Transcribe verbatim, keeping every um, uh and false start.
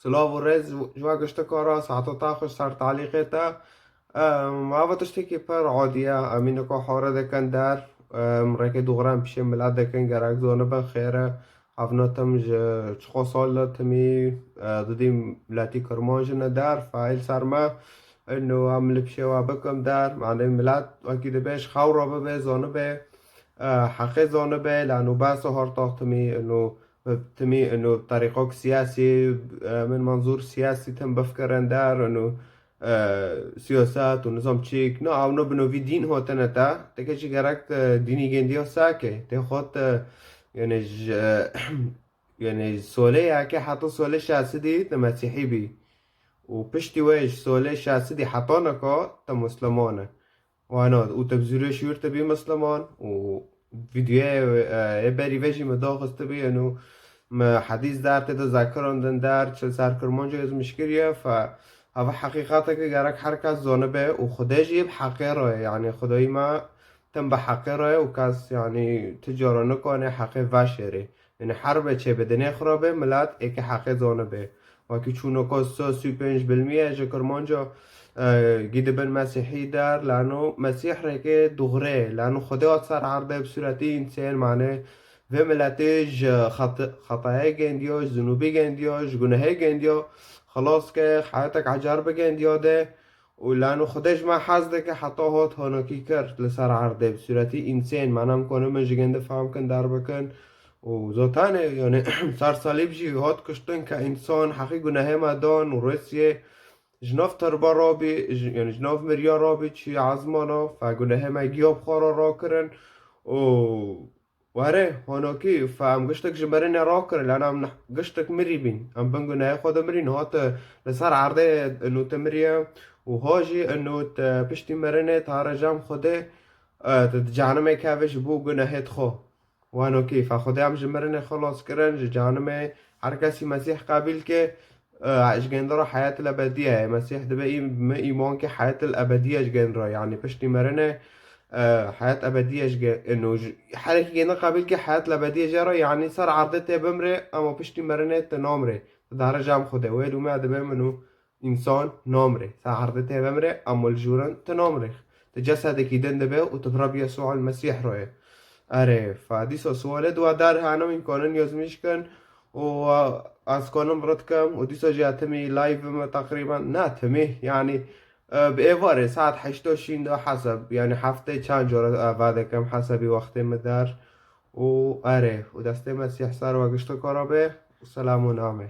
Silav û rêz ji we giştiko re, saeto te xweş ser talîqê te. Em, ava tiştekî pir adî ye, em înika hare dikin der, em, rêkê dûxuran pişê milet dikin, gerek zanibin xêr e. Evna tim ji çiqas sal de timî, e, didî miletî Kirmanc jî ne der, faîl ser me. Ino em li pişê we bikim der, manê milet wekî dibê ji xew re bibe, zanibe, e, heqê zanibe, lano behsa her tax timî, ino bi timî, ino terîqok siyasî, e, min manzûr siyasî tim bifikirin der, ino, e, siyaset û nizam çîk, na, ewno bi novî dîn hatine te, teke jî gerek te dînî gêndiya seke, tê xwe te, yani ji, yani solê yekê heta solê şesidî te mesîhî bî. Û piştî wê ji solê şesidî heta nika te musliman e. Wana, û te bi zûrê şûr te bî musliman, û vîdyoyê, e, yê berî vê jî me daxistibî, eno me hedîs der tê de zekirandin der, çi ser Kirmanca ez mişkiriye, fe, eva heqîqeteke gerek her kes zanibe, û Xwedê jî bi heqê re ye, yani Xwedayî me tim bi heqê re ye, û kes, yani, ti cara nikane heqê veşêrê. Yani her be çê bi dinê xwe re be, milet êkê heqê zanibe. Wekî çûnoko sê û pênc bilmî ye ji Kirmanca, e, gî dibin Mesîhî der, lano Mesîh rêkê dûxurê, lano Xwedê hat ser erdê bi sûretî însên, mane vê miletê ji xet-, xetayê gêndiya, ji zinûbî gêndiya, ji gunehê gêndiya, xilas ke, heyatek ecer bi gêndiya de. Û lano Xwedê ji me hez dike heta hat hanakî kir li ser erdê bi sûretî însên, mane em kanin min ji gêndî fehm kin, derbikin. Û zaten, yani, ser salîb jî hat kuştin ke însan heqî gunehê me dan û Rûsyê ji nav terba rabî, ji, yani, ji nav miriya rabî çi ezmana, fe gunehê me giya bi xwe re rakirin. Û were, honokî, fe em giştek ji mirinê rakirin, lana em giştek mirî bîn. Em bin gunehê xwe de mirîn, hat li ser erdê ino te miriye. Û ha jî ino te piştî mirinê te re cem Xwedê, e, te di cehenimê keve ji bo gunehê xwe. Wano kî, fe Xwedê em ji mirinê xilas kirin, ji canimê her kesî Mesîh qebîl ke, e, ji gêndira heyat el ebediye ye. Mesîh dibe î-, me îman ke heyat el ebediye ji gêndira, yanî piştî mirinê, e, heyat ebediye ji gê-, ino ji, herekî gêndin qebîl ke heyat el ebediye jê re, yanî ser erdê tê bimrê, ama piştî mirinê te namrê. Te dare cem Xwedê. Wê dûme dibe min û Însan namrê. Te erdê tê bemrê, ema li jûrin tu namrê. Tu cesedekî din dibe û tu bi Reb Yesû el Mesîh re ye. Erê, fa dîsa sualê dua dar hene, wîn kanin yazmîş kin û, e, ez kanim rit kim û dîsa jî timî live me teqrîben, ne timî, yanî, e, bi êvarê saet heşta şîn de heseb, yanî heftê çend cara, e, vade kim hesebî wextê me der û erê, û destê Mesîh ser we gişto kara be û selam û namê.